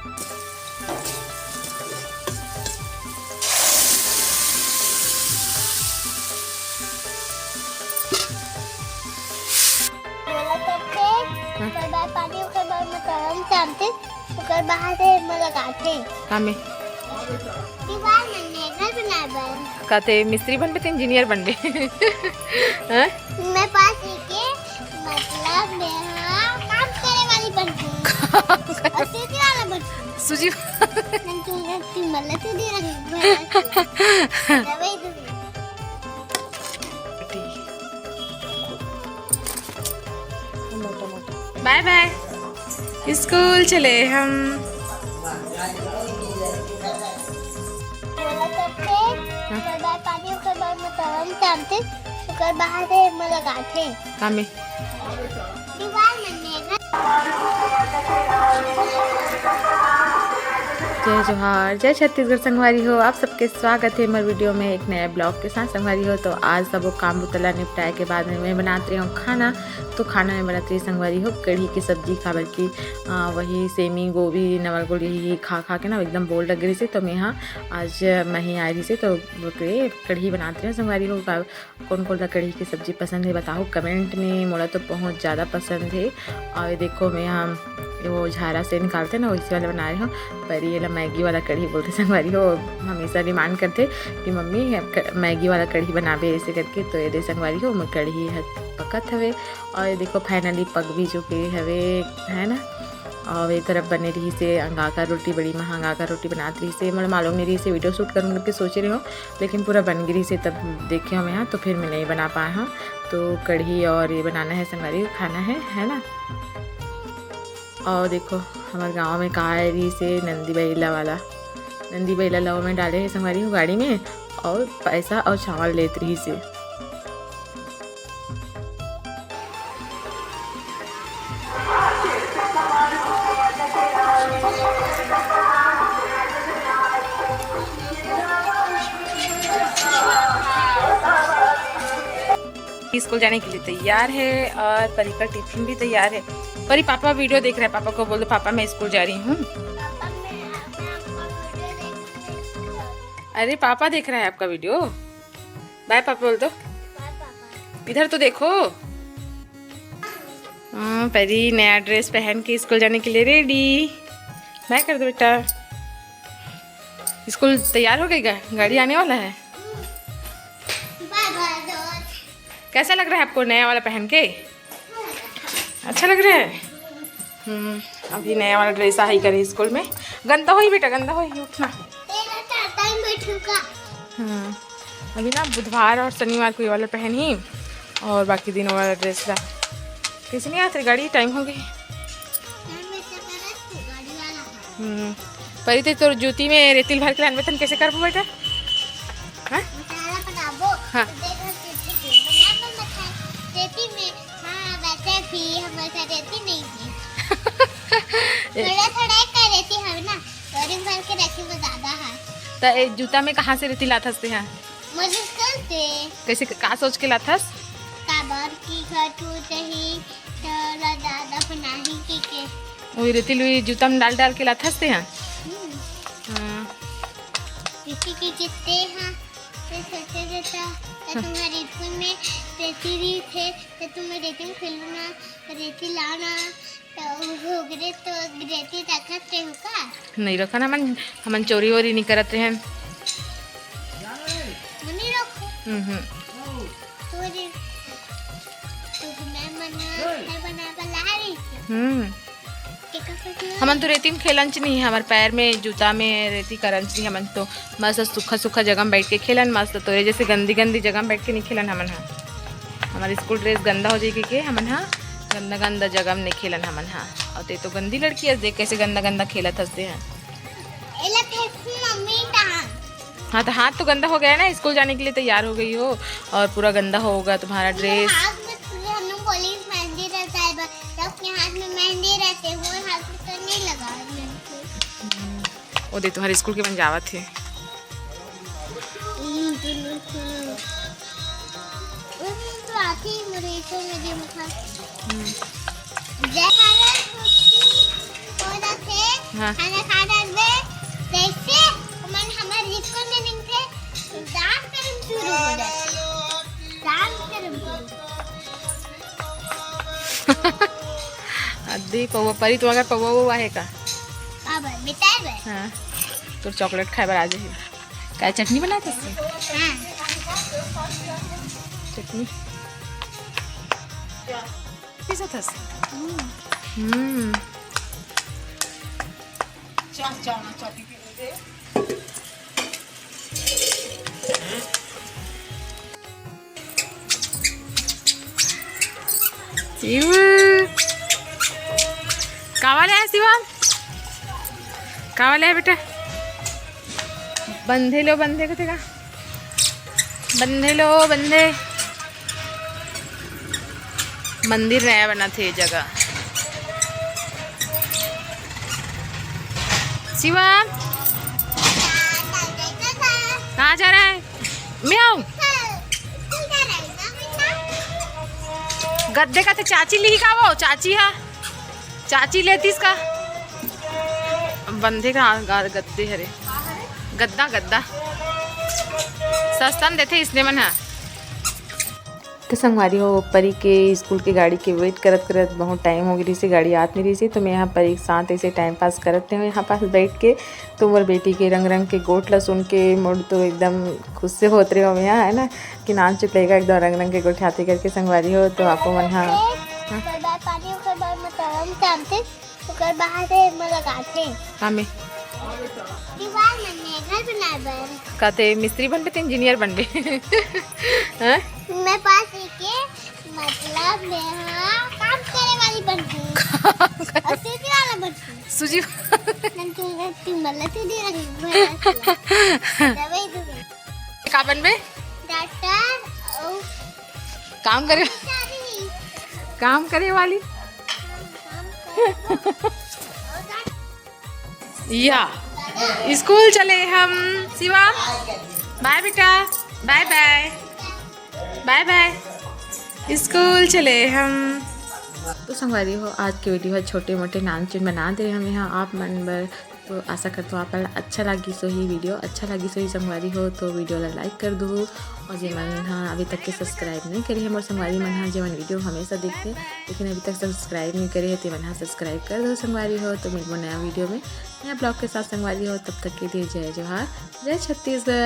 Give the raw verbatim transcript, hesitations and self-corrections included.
मोला करथे, हाँ। ओकर बाद पानी, ओकर बाद मैं गरम जानथे, ओकर बाद हे मोला लगाथे। का में? दीवार में घर बनाए बर। का ते मिस्त्री बनबे, ते इंजीनियर बनबे? हाँ? मैं पास लेके, मतलब, मैं हाँ काम करे वाली बनबे। और सीधी वाला बनबे। सूजी। नमकीन, नमकीन, मतलब, सीधी वाली बनबे। दवाई दूंगी। बाय बाय, स्कूल चले हम। ओकर बाद पानी, ओकर बाद मैं गरम जानथे, ओकर बाद हे मोला लगाथे। का में? दीवार में मेघा। जय जोहार, जय छत्तीसगढ़ संगवारी हो, आप सबके स्वागत है हमर वीडियो में एक नया ब्लॉग के साथ। संगवारी हो, तो आज सब काम बुतला निपटाए के बाद में मैं बनात रही हूँ खाना। तो खाना में बनत रही संगवारी हो कढ़ी की सब्जी, काबर की, आ, वही सेमी, गोभी, नवल गोल यही खा खा के ना एकदम बोर लग रही से, तो मैं हाँ आज मैं ही आ रही से, तो बोले, कढ़ी बनात रही हूँ संगवारी हो। का-, कौन कौन ला कढ़ी की सब्जी पसंद है बताओ कमेंट में, मोला तो बहुत ज़्यादा पसंद है। और देखो मैं हम वो झारा से निकालते ना, वैसे वाला बना रही हूँ। पर ये ला मैगी वाला कढ़ी बोलते संगवारी हो, हमेशा डिमांड करते कि मम्मी अब क-, मैगी वाला कढ़ी बनाबे ऐसे करके। तो ये दे संगवारी हो, मैं कढ़ी ह पकत हवे। और ये देखो finally पक भी चुके हवे, है ना। और ये तरफ बने रही से अंगाकर रोटी, बड़ी माँ अंगाकर रोटी बनात रही से, मतलब मालूम नहीं रही से वीडियो शूट करूँ करके सोचे रही हूँ, लेकिन पूरा बन गिरी से तब देखे हूँ मैं यहाँ, तो फिर मैं नहीं बना पाया हूँ। तो कढ़ी और ये बनाना है संगवारी, खाना है, है ना। और देखो हमारे गाँव में कहा है रही से नंदी बैला वाला, नंदी बैला लव में डाले है संगवारी हूँ गाड़ी में, और पैसा और चावल लेत रही से। स्कूल जाने के लिए तैयार है और परी का टिफिन भी तैयार है। परी, पापा वीडियो देख रहे हैं, पापा को बोल दो, "पापा, मैं स्कूल जा रही हूँ।" अरे, पापा देख रहे हैं आपका वीडियो। बाय पापा बोल दो। इधर तो देखो। हाँ, परी नया ड्रेस पहन के स्कूल जाने के लिए रेडी। बाय कर दो बेटा। स्कूल तैयार हो गई क्या? गाड़ी आने वाला है। कैसा लग रहा है आपको नया वाला पहन के? अच्छा लग रहा है। हम्म, अभी नया वाला ड्रेस आ ही करे स्कूल में। गंदा होई बेटा, गंदा होई, उठना। हम्म, अभी ना बुधवार और शनिवार को ये वाला पहनी और बाकी दिनों वाला ड्रेस ला। कैसे नहीं आते गाड़ी, टाइम हो गई। हम्म, परी ते तोर जूती में रेतिल भर के लानबे तन कैसे करबो बेटा? हाँ? हाँ। रेती में, हाँ, वैसे भी हमारे साथ रेती नहीं थी। थोड़ा थोड़ा ही कर रेती हम ना, बोरिंग भर के रखी वो ज्यादा है। तो ए जूता में कहाँ से रेती लाथस ते हैं? मुझे स्कूल से। कैसे, का सोच के लाथस? काबर की घर टूट रही, तो ला दादा बनाही के के। वो रेती लुई जूता में डाल डाल के लाथस ते हैं? हम्म। हाँ। किसी की कितने हैं? तो सोचे रहता, तो तुम्हारे स्कूल में रेती भी थे, तो तुम्हें रेती में खेलना, रेती लाना, तो घुघरे तो रेती रखत रहे हो का? नहीं रखन, हमन, हमन चोरी वोरी नहीं करत रहे। नहीं रखो। हम्म, हम्म। चोरी। तो मैं मना, मैं बना बला रही थी। हम्म। हमन तो रेती में खेलन च नहीं, हमारे पैर में जूता में रेती करन च नहीं। हमन तो मस्त सूखा सूखा जगह में बैठ के खेलन, मस्त तोरे जैसे गंदी गंदी जगह में बैठ के नहीं खेलन हमन हा। हमारे स्कूल ड्रेस गंदा हो जाएगी के हमन हा गंदा गंदा जगह में नहीं खेलन हमन हा। और ते तो गंदी लड़की है, देख कैसे गंदा गंदा खेलत हंसते हैं। एला फेंकू मम्मी ता। हाँ, तो हाथ तो गंदा हो गया है ना, स्कूल जाने के लिए तैयार हो गई हो और पूरा गंदा होगा तुम्हारा ड्रेस। हाथ में पूरे हम लोग पुलिस मेहंदी रहता है, बस सबके हाथ में मेहंदी रहते हैं, वो हाथ में तो नहीं लगा मेहंदी। वो दे तुम्हारे स्कूल के बन जावत है। हम्म, तो आती ही मेरे स्कूल में जो मुखा। हम्म। जय भारत, हो रहा थे। हाँ। खाना खा डालबे, जैसे मन हमर रिक्को में निकले, डांस करम शुरू हो जाए। डांस करम शुरू। अद्दी पौवा परी, तो अगर पौवा वो आहे का? बाबा, बेटा बे। हाँ, तोर चॉकलेट खाए बर आ जाही। काय चटनी बनात हस? हाँ। चटनी पीसत हस? हम्म। शिव, का वाले आहे शिवम? का वाले आहे बेटा? बंधे लो, बंधे कथे का? बंधे लो, बंधे। मंदिर नया बनत हे ये जगह। शिवम, कहाँ जा रहा है? मैं आऊँ। गद्दे का तो चाची ली का वो, चाची हा, चाची लेतीस का। बंधे का गा-, गद्दे हरे, गद्दा, गद्दा। सस्ता में देथे इसने मन हा। तो संगवारी हो, परी के स्कूल के गाड़ी के वेट करत करत बहुत टाइम हो गई रहिसे, गाड़ी आत नहीं रहिसे। तो मैं यहाँ परी के साथ ऐसे टाइम पास करत हूँ यहाँ पास बैठ के। तो मोर बेटी के रंग रंग के गोठ ला सुन के मोर तो एकदम खुश से होत रहे हो यहाँ, है ना, कि नान चुटलेगा एकदम रंग रंग के गोठियाथे करके। संगवारी हो, तो आपो मन हा ओकर बाद पानी, ओकर बाद मसाला में डालथे, ओकर बाद एमा लगाथे। हमें दीवार में घर बनाए बर। कहते मिस्त्री बनबे ते इंजीनियर बनबे? हैं? मैं पास लेके, मतलब, मैं हाँ काम करे वाली बनती हूँ। और सूजी वाला बनती हूँ। सूजी। नन तू, तू मतलब सूजी रंग भर दवाई दूंगी। का बनबे? डॉक्टर और काम करे, सारी काम करे वाली। काम करे। या, स्कूल चले हम। शिवम, बाय बेटा, बाय बाय, बाय बाय। स्कूल चले हम। तो संगवारी हो, आज के वीडियो है छोटे मोटे नानचुन बना दे हम यहाँ आप मन बर। तो आशा करता हूँ आप मन अच्छा लागिस होही वीडियो, अच्छा लागिस होही संगवारी हो तो वीडियो ला लाइक कर दू। और जेमन हा अभी तक के सब्सक्राइब नहीं करे हे मोर संगवारी मन हा, जेमन वीडियो हमेशा देखते लेकिन अभी तक सब्सक्राइब नहीं करे हे, तेमन हा सब्सक्राइब कर दो संगवारी हो। तो मिलबो नया वीडियो में, नया ब्लॉग के साथ संगवारी हो। तब तक के लिए जय जोहार, जय छत्तीसगढ़।